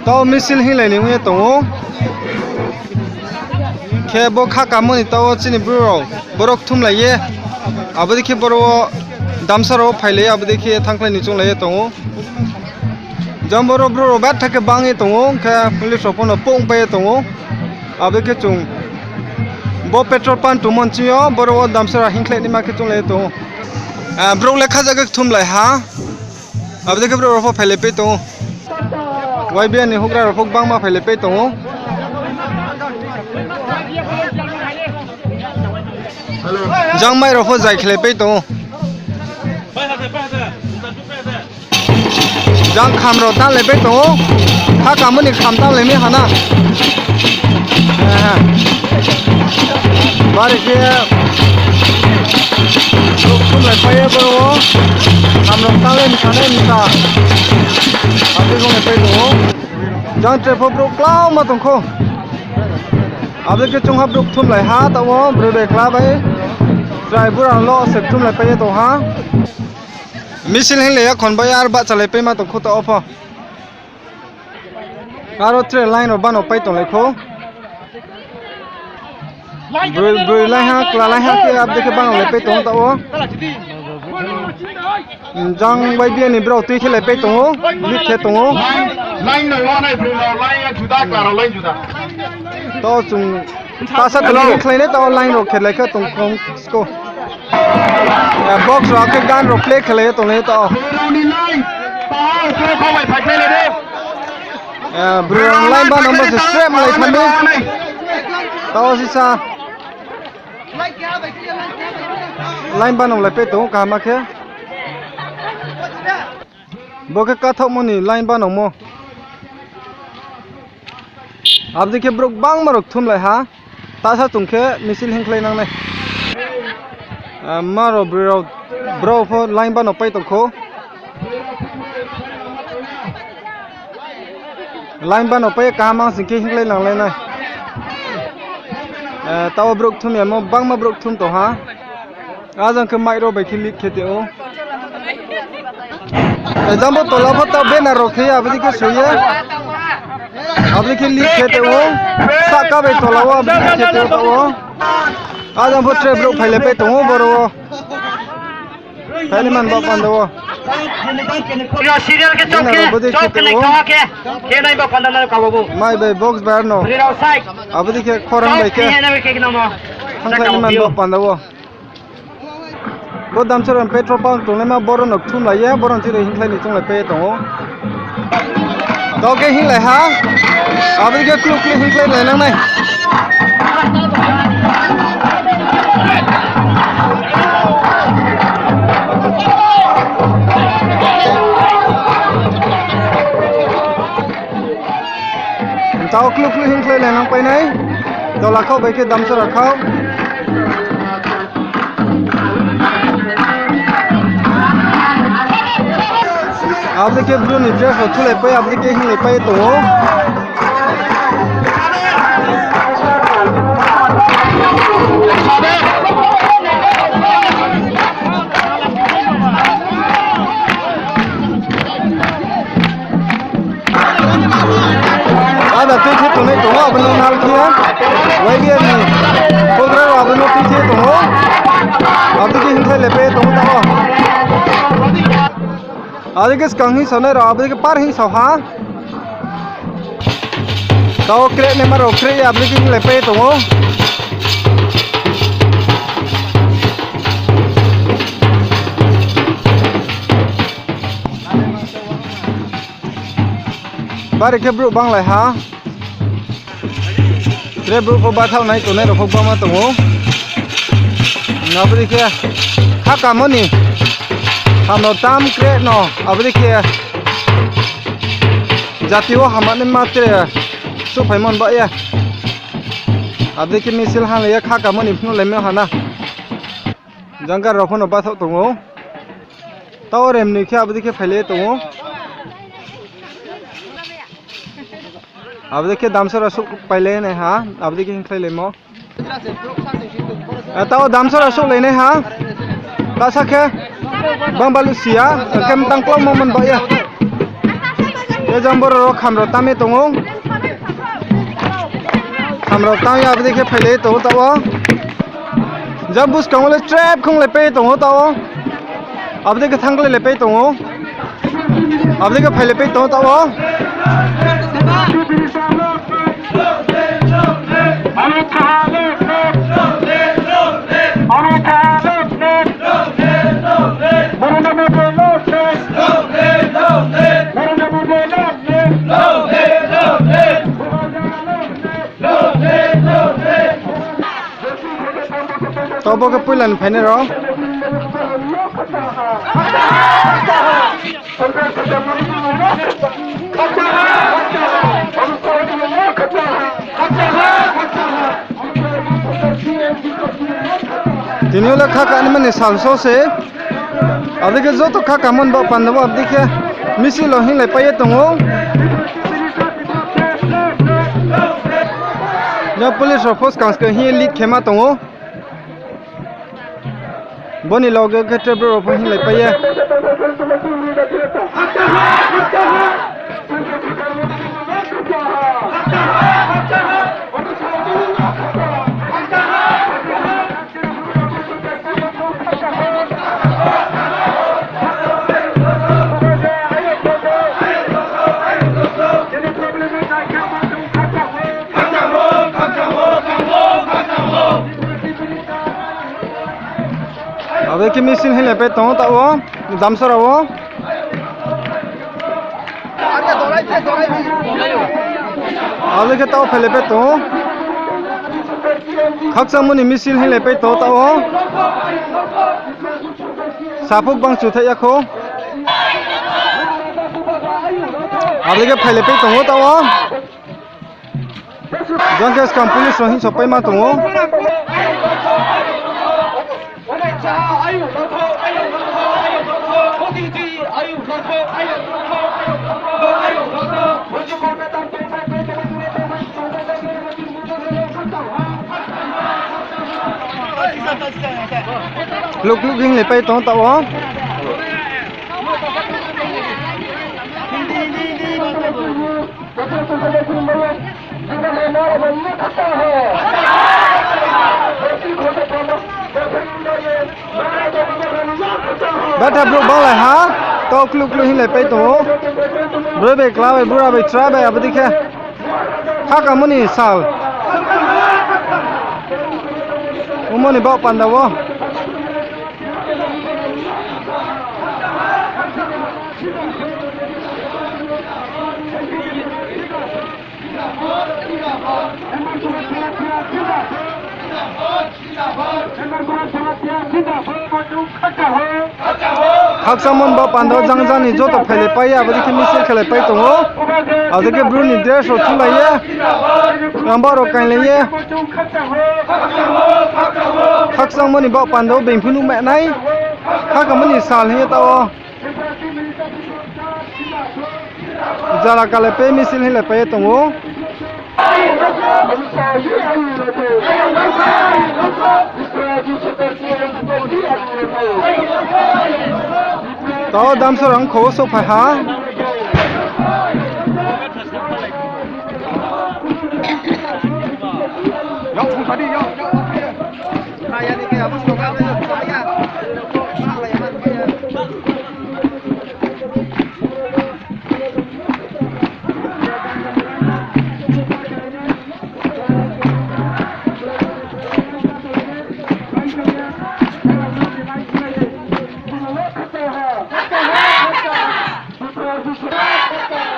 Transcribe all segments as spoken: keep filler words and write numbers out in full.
Tao misil hinglai ni ong ye tong ou. Khe bo khakamo ni tao chini bru rao boro kthumlai ye, abo dei khe boro wo damsa rao phailai ye, abo dei khe thangkhlai ni chounglai ye tong ou. Jang boro bru rao betha khe bang ye tong ou, khe police rao pho no pungpai ye tong ou. Abo dei khe chung bo petrol pump tongmo nching yo boro wo damsa rao hingkhlai naima khe chounglai ye tong ou. Ah, brouh le khaja khe kthumlai ha. Abo dei khe brouh rao pho phailai pai tong ou. Y B A ni houhgra rao pho gbangma phailai pai tong ou. Jang mai rao pho zai khlai pai tong ou. Jang kham rao tanglai pai tong ou. Khakamo ni kham tanglai mi ha na. Bari khe brouh kthumlai pai ye boro wo. Kham rao tanglai mi sa nai mi sa. Abo dei khe onglai pai tong ou. Jang tre pho brouh klauma tong khou. Abo dei khe chungha brouh kthumlai ha, taoh wo broi bai kla bai. Chrai bura lo se kthumlai pai ye tong ha. Misil hinglai ya khon bai ar bahchalai paima tong khou taoh wo pho. Aro tre line rao bano pai tonglai khou. Broi, broi lai ha, kla lai ha khe abo dei khe bano lai pai tong ou taoh wo. Jang Y B A ni brao tui khe lai pai tong ou, lead khe tong ou. Line no wanai broi no line juda, kla rao line juda. Taoh chung tasa tong khe khlai nai, taoh line rao khe lai khe tong kong skou. Box rao khe gan rao play khe lai ye tonglai taoh. Broi rao line bano mo se srem lai thanng di. Taoh sisa. Line bano lai pai tong ou kaham khe. Bo khe kathaohmo ni line bano mo. Abo dei khe brouh gbangma rao kthumlai ha. Tasa chung khe misil hingkhlai nang nai. Ma rao broi rao, brao pho line bano pai tong khou. Line bano pai ye kaham sing khe hingkhlai nanglai nai. Taoh wo brouh kthum yamo, gbangma brouh kthum tong ha. Ajang khe mic rao bai khe lead khe tong ou. Jang bo tola pho taoh banner rao khe ye abo dei khe soi ye. Abo dei khe lead khe tong ou. Sahka bai tola wo abo dei khe khe tong ou taoh wo. Ajang pho tre brouh phailai pai tong ou boro wo. Phailai man ba panda wo. Yo serial khe chok khe, chok khe nai kawa khe. Khe nai ba panda nai kawa bo. Mai bai box bai ar no. Broi rao sai. Abo dei khe khorang bai khe. Thangkhlai man ba panda wo. Bo Damcherra petrol pump tongnaima boro no kthumlai ye, boro ni thing rao hingkhlai ni chounglai pai ye tong ou. Taoh khe hinglai ha, abo dei khe kluk kluk hingkhlai lai nang nai. Taoh kluk kluk hingkhlai lai nang pai nai. Tola khaoh bai khe Damcherra khaoh. Abo dei khe bru ni dress rao thulai pai, abo dei khe hinglai pai tong ou. Ada tui khe tongnai tong ou, abo no nal khe. Y B A ni program rao abo no tui khe tong ou. Abo dei khe hingkhlai le pai tong ou taoh wo. Abo dei khe skang hing saonai rao abo dei khe par hing sao ha. Taoh krehnaima rao kreh ye abo dei khe hinglai pai tong ou. Bari khe brouh banglai ha. Tre brouh pho bathaoh nai tongnai rao pho gbangma tong ou. Abo dei khe khakamo ni hamrao tam kreh no abo dei khe jati wo hamanaima tre souhphaimo ni baoh ye. Abo dei khe misil hanglai ye khakamo ni phnuhlaimo ha na. Jang gari rao pho no bathaoh tong ou. Taoh remnoi khe abo dei khe phailai tong ou. Abo dei khe Damcherra souhpailai nai ha, abo dei khe hingkhlailaimo. Taoh Damcherra souhlainai ha. Tasa khe bang balu si ya, khe mtang klaumo man baoh ye. Khe jang boro rao kham rao tam ye tong ou. Kham rao tam ye abo dei khe phailai tong ou taoh wo. Jang buskang wo le trap khonglai pai ye tong ou taoh wo. Abo dei khe thangkhlai lai pai tong ou. Abo dei khe phailai pai tong ou taoh wo. Taoh bo khe poila ni phainai rao. Tini yo le kha kanima ni sal so se. Abo dei khe joto kha kamo ni baoh panda wo abo dei khe misil rao hinglai pai ye tong ou. Jang police rao pho skang skang hing ye lead khe ma tong ou. Bo ni loge khe tre brouh rao pho hinglai pai ye. Abo khe misil hinglai pai tong ou taoh wo, Damsara wo. Abo khe taoh phailai pai tong ou. Khakchangmo ni misil hinglai pai tong ou taoh wo. Saphuk bang chuthaih ya khou. Abo khe phailai pai tong ou taoh wo. Jang khe skang police rao hing sopaima tong ou. Kluk kluk hinglai pai tong taoh wo. Betha brouh banglai ha, taoh kluk kluk hinglai pai tong ou. Broi bai kla bai, bura bai, chra bai, abo dei khe. Khakamo ni sal. Omo ni baoh panda wo. Khakchangmo ni baoh panda wo jang jang ni joto phailai pai ye, abo dei khe misil khelai pai tong ou. Abo dei khe Bru ni dress rao thulai ye, ramba rao kainglai ye. Khakchangmo ni baoh panda wo being pho nuh mai nai. Khakamo ni sal hing ye taoh wo. Jala kale pe misil hinglai pai ye tong ou. Taoh Damsara ongkho wo souhphai ha.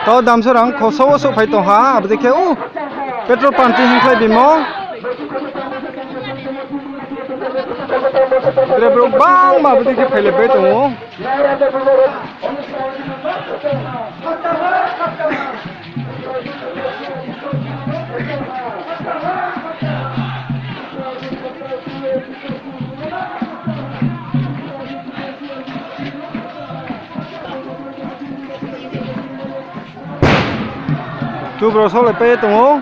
Taoh Damsara ongkho wo souhphai tong ha, abo dei khe ou petrol pump ti hingkhlai bimo. Tre brouh bangma abo dei khe phailai pai tong ou. Tubro souhlai pai ye tong ou.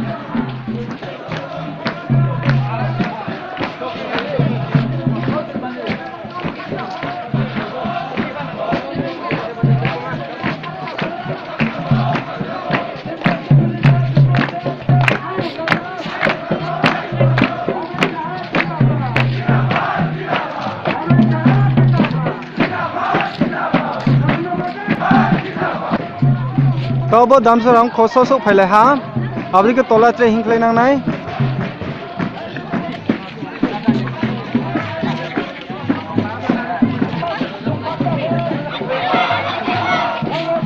Tao bo Damsara ong kho so souhphailai ha. Abo dei khe tola tre hingkhlai nang nai.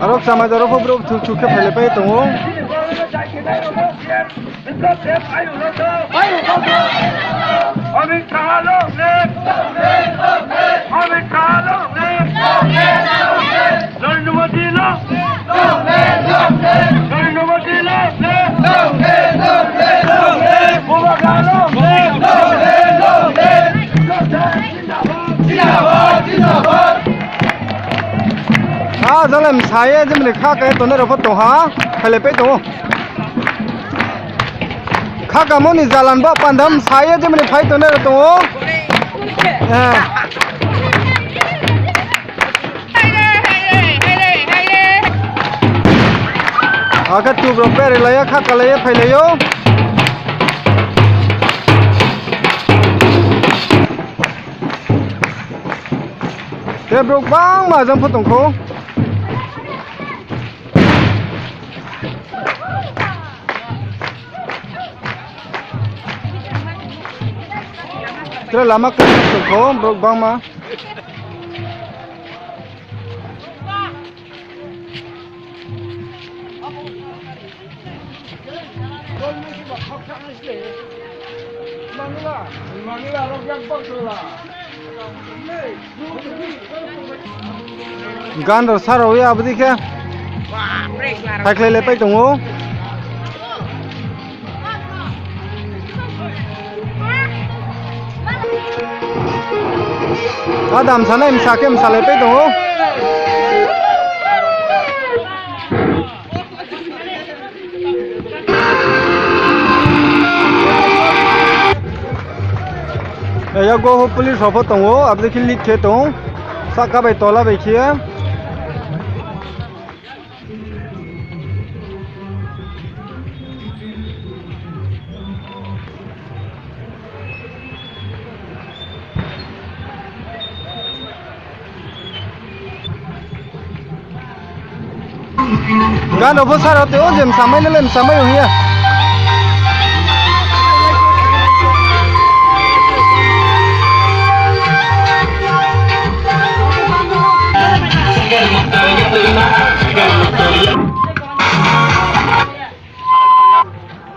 Aro kchama jora pho brouh thu thu khe phailai pai tong ou. A, jang le msa ye jemni kha ka ye tongnai rao pho tong ha, phailai pai tong ou. Kha kamo ni jalan ba panda msa ye jemni phai tongnai rao tong ou. Eh. Akhe tubrao peri lai ye, kha kalai ye phailai ou. Te brouh gbangma jang pho tong kho. Tre lama khe tong kho, brouh gbangma. Gan rao sa rao ye abo dei khe phaikhlai le pai tong ou. Adam sanai msa khe msalai pai tong ou. Yago ho police rao pho tong ou, abo dei khe lead khe tong, sahka bai tola bai khe. Gan rao pho sa rao te o je msamai no le msamai ong ya.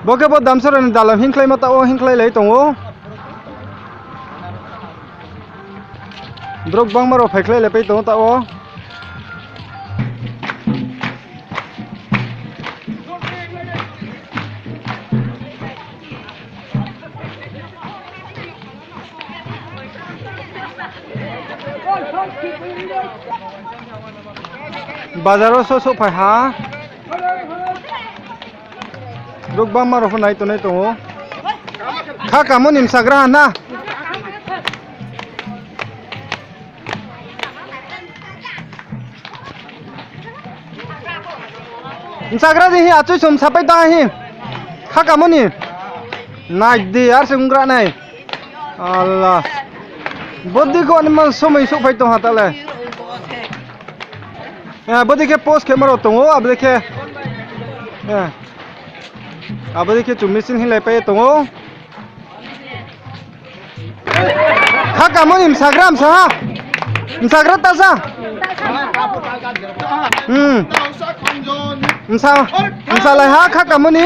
Bo khe bo Damsara ni dalam hingkhlaimo ta wo hingkhlai lai tong ou. Brouh gbangma rao phaikhlai le pai tong ou ta wo. Bazar wo so souhphai ha. Brouh gbangma rao pho nai tongnai tong ou. Kha kamo ni msagra ha na. Msagra di hi, achoi som sapai tang hi. Kha kamo ni. Nai di, ar se onggra nai. Allah. Bodei khe animal somoi souhphai tong ha ta le. Bodei khe post khe ma rao tong ou, abo dei khe. Abo dei khe chung misil hinglai pai ye tong ou. Kha kamo ni msagra msa ha. Msagra ta sa. Msa, msalai ha kha kamo ni.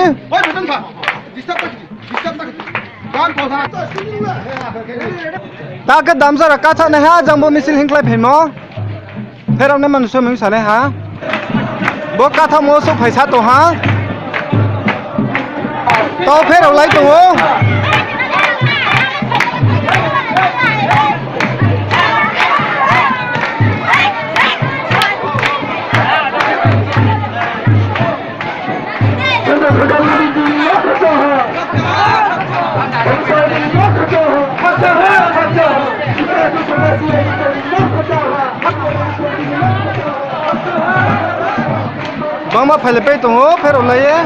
Ta khe Damsara kathanaiha jang bo misil hingkhlai phaimo. Pherao nai mano somoi sanaiha. Bo kathamo souhphai sa tong ha. Tao pherao lai tong ou. Bangma phailai pai tong ou, pherao lai ye.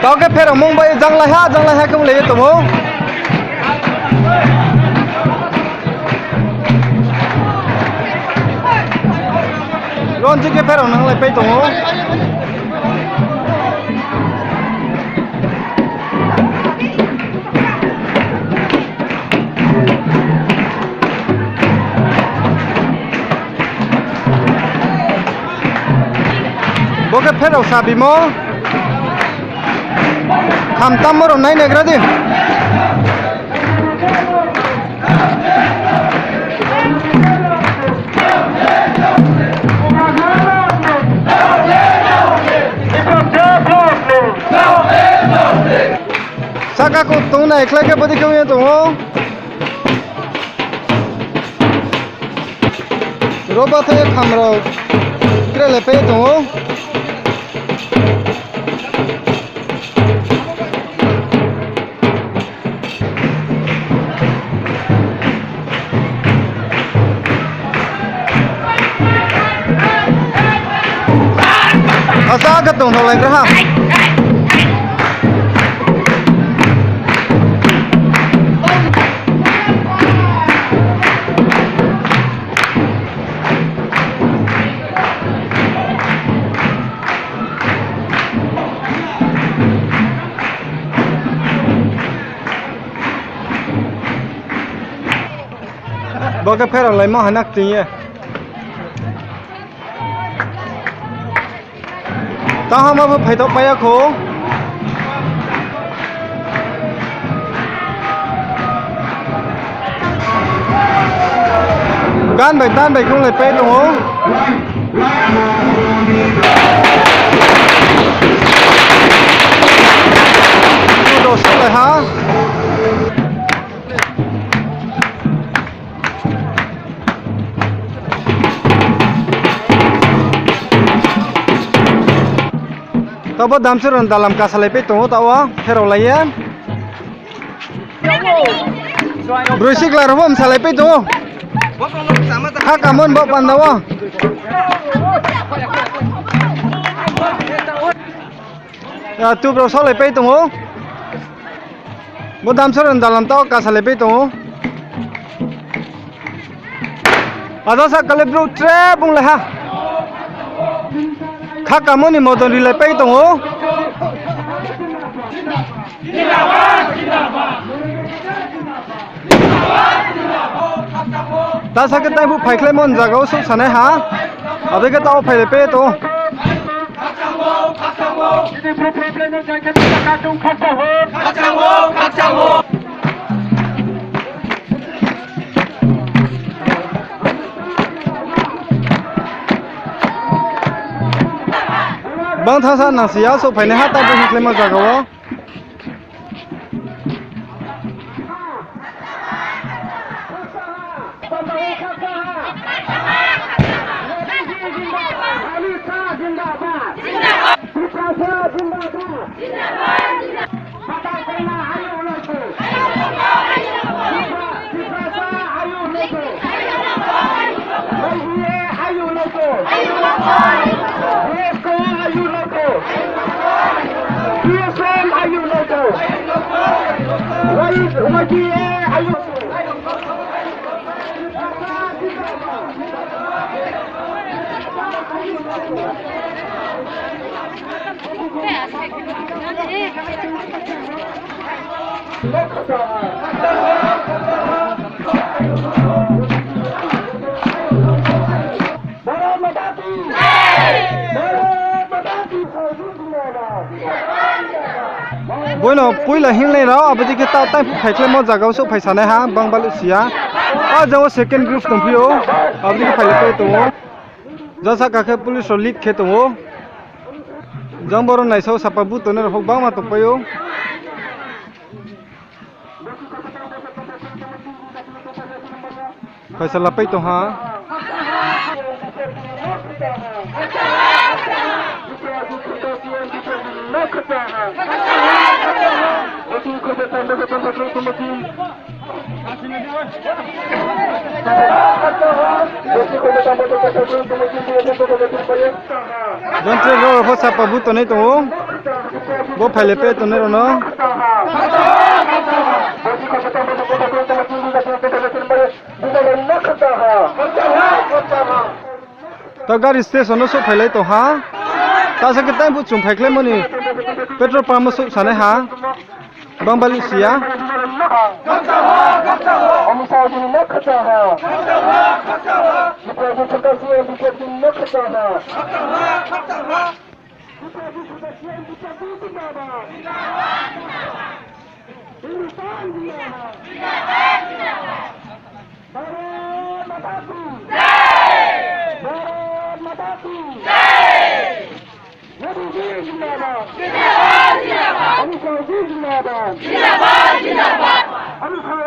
Tao khe pherao mung bai janglaiha, janglaiha khe onglai ye tong ou. Tonji khe pherao nanglai pai tong ou. Bo khe pherao sabimo. Khamtammo rao nai naigra di. Saka kong tong nai khlai khe bodei khe ong ye tong ou. Roba thai ye kham rao tre le pai tong ou. Asa khe tongthaolai gra ha. Bo khe pherao laimo ha na kting ye. Taoh ha ma pho phaithoh pai ya kho. Gan bai tan bai kong le pai tong ou. Dosa le ha. Taoh bo damsor rao ni dalam kasalai pai tong ou, taoh wo pherao lai ye. Broi sikla rao pho msalai pai tong ou. Kha kamon bo panda wo. Tup rao saolai pai tong ou. Bo damsor rao ni dalam taoh kasalai pai tong ou. Aja sahka le brouh tre bung le ha. Kha kamo ni modon rilai pai tong ou. Tasa khe taiphuh phaikhlaimo ni zaga wo souhsanai ha. Abo dei khe taoh wo phailai pai tong ou. Bang thangsa nang si ya, souhphainai ha, taiphuh phaikhlaimo zaga wo. Boino poila hinglai rao, abo dei khe taoh taiphuh phaikhlaimo zaga wo souhphai sanai ha, bang baluh si ya. A jang wo second group tongphi ou, abo dei khe phailai pai tong ou. Jang sahka khe police rao lead khe tong ou. Jang boro naisao sapa bu tongnai rao pho gbangma tongpai ou. Phaisa lapai tong ha. Jang tre rao pho sapa bu tongnai tong ou. Bo phailai pai tongnai rao no. Tao gari station no souhphailai tong ha. Tasa khe tang phuh chung phaiklaimo ni petrol pump wo souhsanai ha. Bang bali si ya.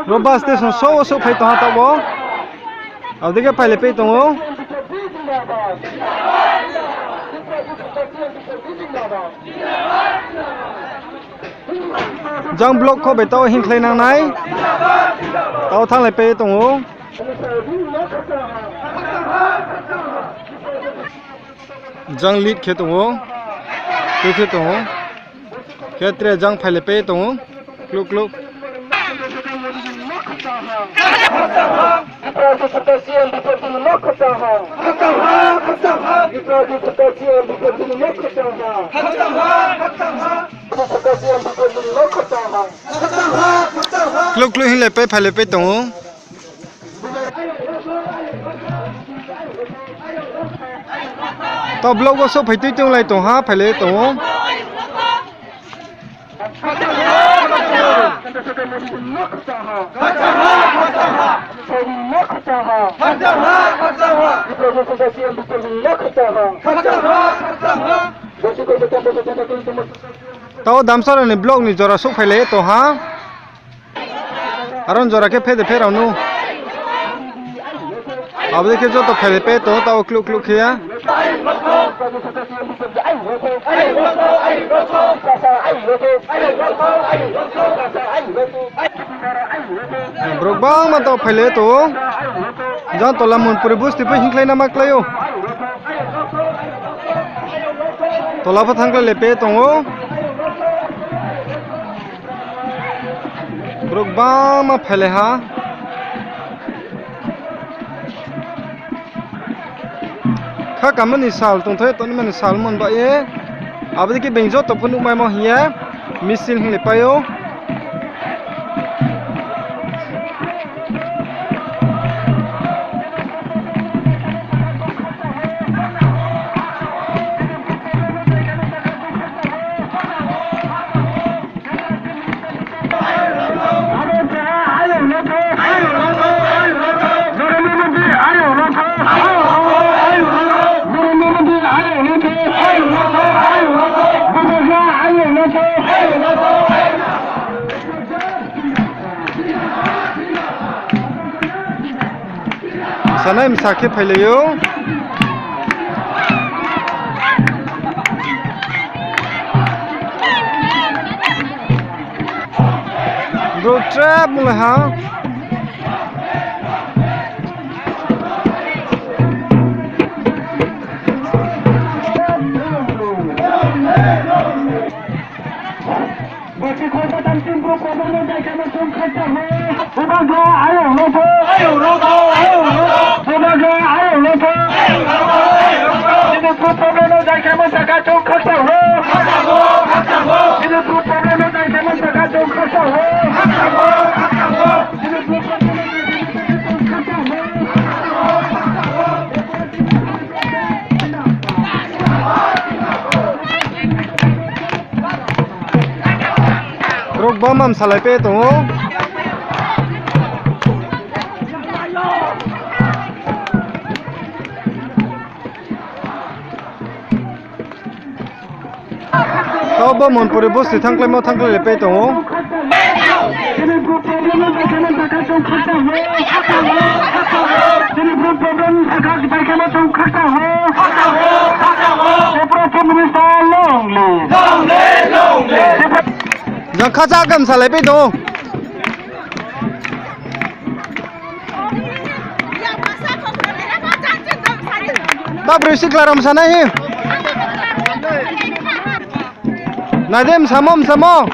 Ro bus station so wo souhphai tong ha taoh wo. Abo dei khe phailai pai tong ou. Jang block kho bai taoh hingkhlai nangnai. Taoh thannglai pai tong ou. Jang lead khe tong ou. Tui khe tong ou. Khe tre jang phailai pai tong ou. Kluk kluk. Kluk kluk hinglai pai phailai pai tong ou. Taoh block wo souhphai tui tonglai tong ha, phailai tong ou. Taoh Damsara ni block ni jora souhphailai ye tong ha. Aro ni jora khe phe de phe rao nu. Abo dei khe joto phailai pai tong ou, taoh kluk kluk khe ya. Brouh gbangma taoh phailai ye tong ou. Jang tola Monpuri bosti pho hingkhlai nama klái ou. Tola pho thangkhlai le pai tong ou. Brouh gbangma phailai ha. Kha kamani sal tongthai ye tongnaimani sal mon ba ye. Abo dei khe being joto pho nuhmaimo hing ye misil hinglai pai ou. Sanai msa khe phailai ou. Brouh trap mlai ha. Brouh gbangma msalai pai tong ou. Taoh bo Monpuri bosti thangkhlaimo thangkhlai le pai tong ou. Jang khacha khe msalai pai tong ou. Ba broi sikla rao msanai hi. Nai de msamo, msamo.